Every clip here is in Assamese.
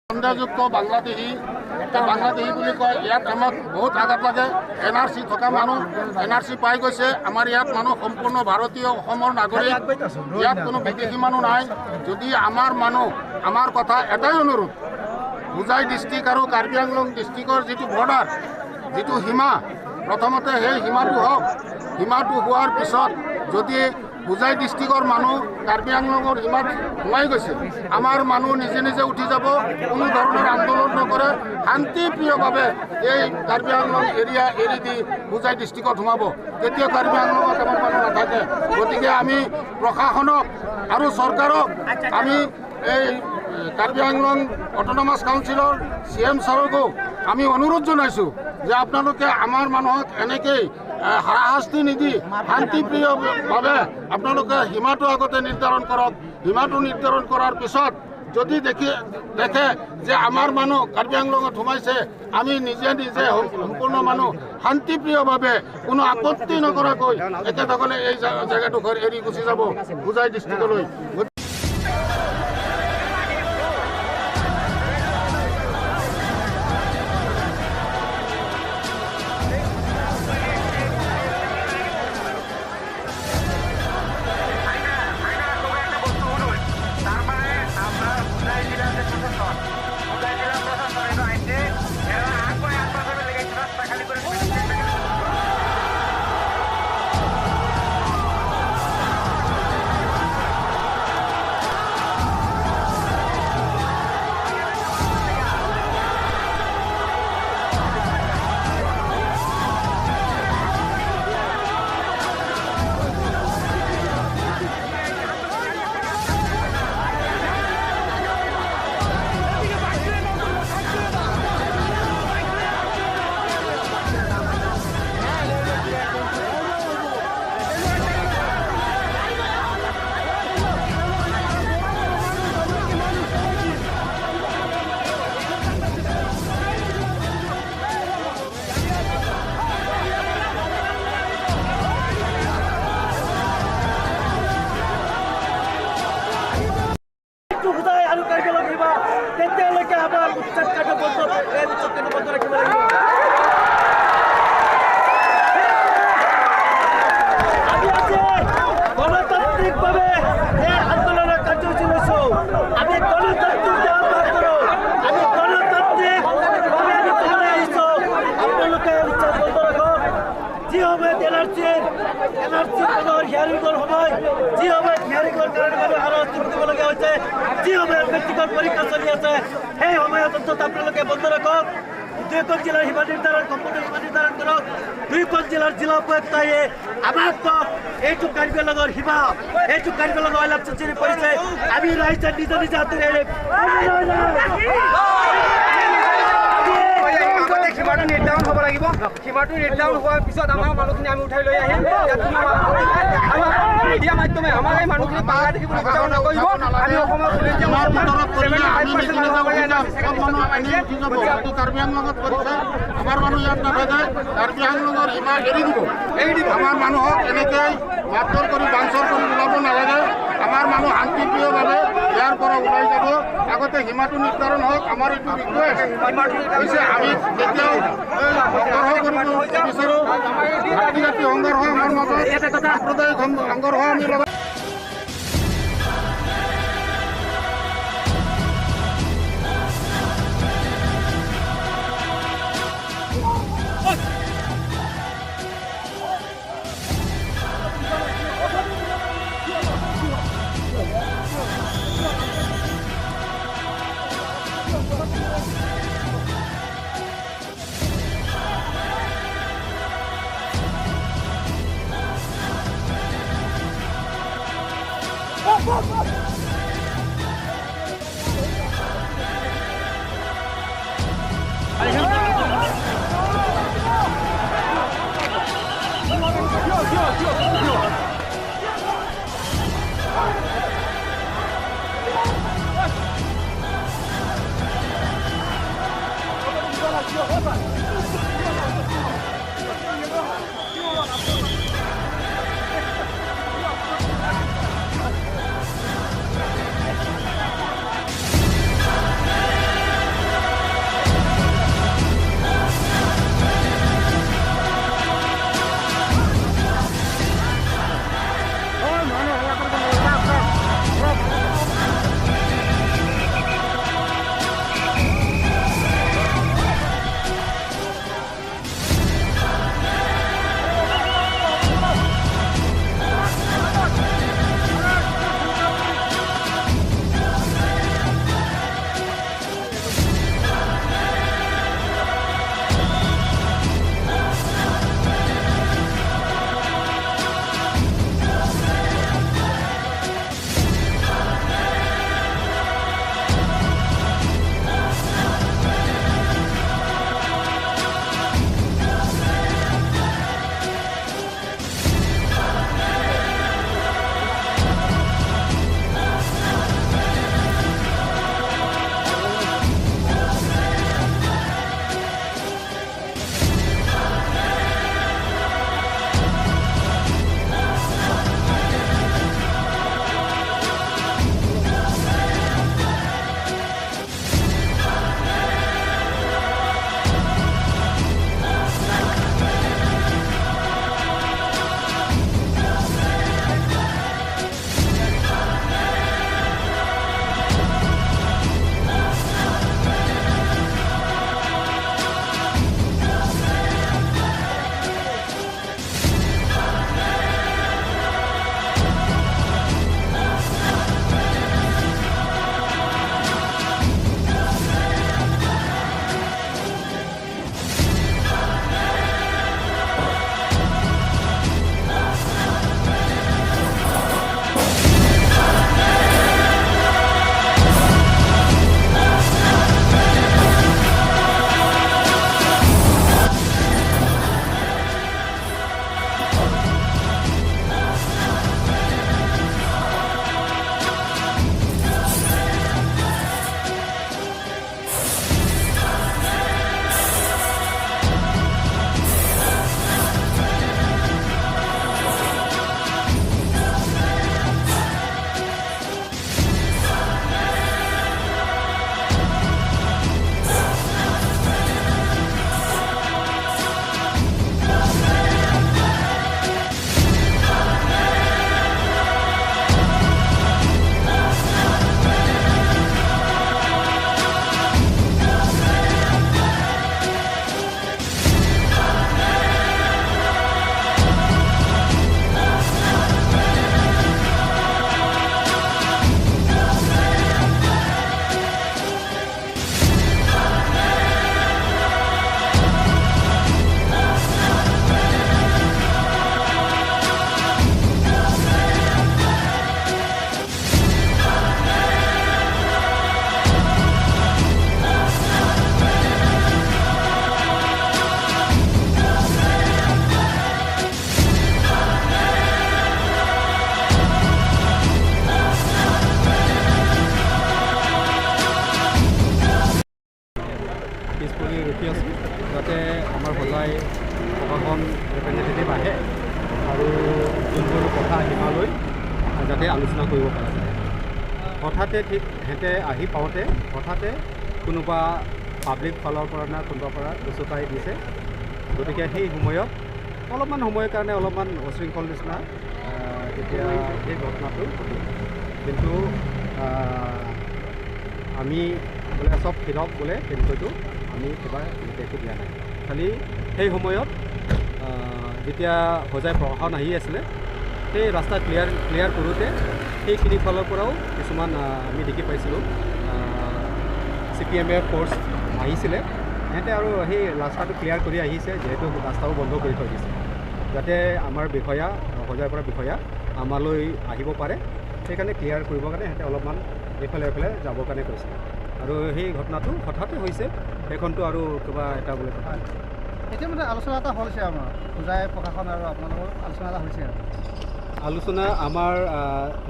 সন্দেহযুক্ত বাংলাদেশী বাংলাদেশী বুলি কয়। ইয়াত আমাক বহুত আঘাত লাগে। এন আৰ চি থকা মানুহ এন আৰ চি পাই গৈছে। আমাৰ ইয়াত মানুহ সম্পূৰ্ণ ভাৰতীয় অসমৰ নাগৰিক, ইয়াত কোনো বিদেশী মানুহ নাই। যদি আমাৰ মানুহ, আমাৰ কথা এটাই অনুৰোধ, হোজাই ডিষ্ট্ৰিক্ট আৰু কাৰ্বি আংলং ডিষ্ট্ৰিক্টৰ যিটো বৰ্ডাৰ, যিটো সীমা, প্ৰথমতে সেই সীমাটো হওক। সীমাটো হোৱাৰ পিছত যদি হোজাই ডিষ্ট্ৰিক্টৰ মানুহ কাৰ্বি আংলঙৰ সীমাত সোমাই গৈছে, আমাৰ মানুহ নিজে নিজে উঠি যাব, কোনো ধৰণৰ আন্দোলন নকৰে, শান্তিপ্ৰিয়ভাৱে এই কাৰ্বি আংলং এৰিয়া এৰি দি হোজাই ডিষ্ট্ৰিক্টত সোমাব। তেতিয়া কাৰ্বি আংলঙত আমাৰ মানুহ নাথাকে। গতিকে আমি প্ৰশাসনক আৰু চৰকাৰক, আমি এই কাৰ্বি আংলং অট'নমাছ কাউন্সিলৰ চি এম ছাৰকো আমি অনুৰোধ জনাইছোঁ যে আপোনালোকে আমাৰ মানুহক এনেকেই হাৰাশাস্তি নিদি শান্তিপ্ৰিয়ভাৱে আপোনালোকে সীমাটো আগতে নিৰ্ধাৰণ কৰক। সীমাটো নিৰ্ধাৰণ কৰাৰ পিছত যদি দেখে যে আমাৰ মানুহ কাৰ্বি আংলঙত সোমাইছে, আমি নিজে নিজে সম্পূৰ্ণ মানুহ শান্তিপ্ৰিয়ভাৱে কোনো আপত্তি নকৰাকৈ একেসকলে এই জেগাডোখৰ এৰি গুচি যাব হোজাই ডিষ্ট্ৰিক্টলৈ। তেতিয়ালৈকে আমাৰ উচ্ছেদ কাৰ্য বন্ধ, এই উচ্ছেদ কাৰ্য বন্ধ ৰাখিব লাগিব। আমি আজি গণতান্ত্ৰিকভাৱে এই আন্দোলনৰ কাৰ্যসূচী লৈছোঁ। আমি গণতান্ত্ৰিক আহ্বান কৰোঁ, আমি গণতান্ত্ৰিকভাৱে আমি ক'বলৈ আহিছোঁ, আপোনালোকে উচ্ছেদ বন্ধ ৰাখক। যি সময়ত এন আৰ চি মানুহৰ হিয়াৰিঙৰ সময়, যি সময়ত হিয়াৰিঙৰ কাৰণে মানুহ হাৰাশাস্তি ভুগিবলগীয়া হৈছে, যি সময়ত মেট্ৰিকৰ পৰীক্ষা চলি আছে, সেই সময়ত অন্তত আপোনালোকে বন্ধ ৰাখক। দুয়োখন জিলাৰ সীমা নিৰ্ধাৰণ, সম্পূৰ্ণ সীমা নিৰ্ধাৰণ কৰক। দুয়োখন জিলাৰ জিলা উপায়ুক্তই আমাক কওক, এইটো কাৰ্বি আংলঙৰ সীমা, এইটো কাৰ্বি আংলঙৰ অইলাপ চুচুৰি পৰিছে, আমি ৰাইজে নিজে নিজে আঁতৰি আহিম। সীমাটো নিৰ্ধাৰণ হ'ব লাগিব। সীমাটো নিৰ্ধাৰণ হোৱাৰ পিছত আমাৰ মানুহখিনি আমি উঠাই লৈ আহিম। আমাৰ মিডিয়া মাধ্যমে আমাৰ এই মানুহখিনি বাংলাদেশী বুলি উচ্চাৰণ নকৰিব। আমি অসমৰ কাৰ্বি আংলঙত কৰিছে, আমাৰ মানুহ ইয়াত নাথাকে। কাৰ্বি আংলঙৰ সীমা এৰি দিব, এৰি দিব। আমাৰ মানুহক এনেকৈ মাৰধৰ কৰি বাঞ্চৰ কৰি ওলাব নালাগে। আমাৰ মানুহ শান্তিপ্ৰিয়ভাৱে ইয়াৰ পৰা ওলাই যাব। আগতে সীমাটো নিৰ্ধাৰণ হওক, আমাৰ এইটো ৰিকুৱেষ্ট হৈছে। আমি কেতিয়াও সংঘৰ্ষ কৰিব বিচাৰোঁ, জাতি জাতি সংঘৰ্ষ আমাৰ মাজত, সাম্প্ৰদায়িক সংঘৰ্ষ আমি ৰিপ্ৰেজেণ্টেটিভ আহে আৰু যোনবোৰ কথা সীমালৈ যাতে আলোচনা কৰিব পৰা যায়। হঠাতে ঠিক সিহঁতে আহি পাওঁতে হঠাতে কোনোবা পাব্লিক ফালৰ পৰা না কোনোবা পৰা উচতাই দিছে। গতিকে সেই সময়ত অলপমান সময়ৰ কাৰণে অলপমান অশৃংখল নিচিনা তেতিয়া সেই ঘটনাটো ঘটিল। কিন্তু আমি বোলে চব ফিৰক বোলে তেনেকৈতো আমি কিবা নিৰ্দেশো দিয়া নাই। খালি সেই সময়ত যেতিয়া হোজাই প্ৰশাসন আহি আছিলে, সেই ৰাস্তা ক্লিয়াৰ কৰোঁতে সেইখিনি ফালৰ পৰাও কিছুমান আমি দেখি পাইছিলোঁ চি পি এম এৰ ফ'ৰ্চ আহিছিলে। সিহঁতে আৰু সেই ৰাস্তাটো ক্লিয়াৰ কৰি আহিছে, যিহেতু ৰাস্তাও বন্ধ কৰি থৈ দিছে যাতে আমাৰ বিষয়া হোজাইৰ পৰা বিষয়া আমালৈ আহিব পাৰে, সেইকাৰণে ক্লিয়াৰ কৰিবৰ কাৰণে সিহঁতে অলপমান এইফালে এইফালে যাবৰ কাৰণে কৈছে। আৰু সেই ঘটনাটো হঠাতে হৈছে, সেইখনটো আৰু কিবা এটা বোলে কথা। এতিয়া মানে আলোচনা এটা হৈছে আমাৰ হোজাই প্ৰশাসন আৰু আপোনালোকৰ আলোচনা এটা হৈছে। আলোচনা আমাৰ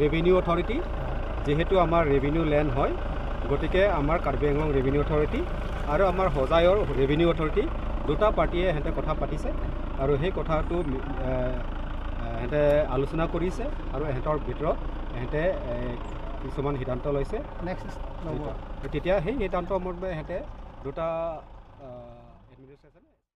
ৰেভিনিউ অথৰিটি, যিহেতু আমাৰ ৰেভিনিউ লেণ্ড হয়, গতিকে আমাৰ কাৰ্বি আংলং ৰেভিনিউ অথৰিটি আৰু আমাৰ হোজাইৰ ৰেভিনিউ অথৰিটি দুটা পাৰ্টীয়ে সিহঁতে কথা পাতিছে আৰু সেই কথাটো সিহঁতে আলোচনা কৰিছে আৰু সিহঁতৰ ভিতৰত সিহঁতে কিছুমান সিদ্ধান্ত লৈছে। নেক্সট তেতিয়া সেই সিদ্ধান্ত মৰ্মে সিহঁতে দুটা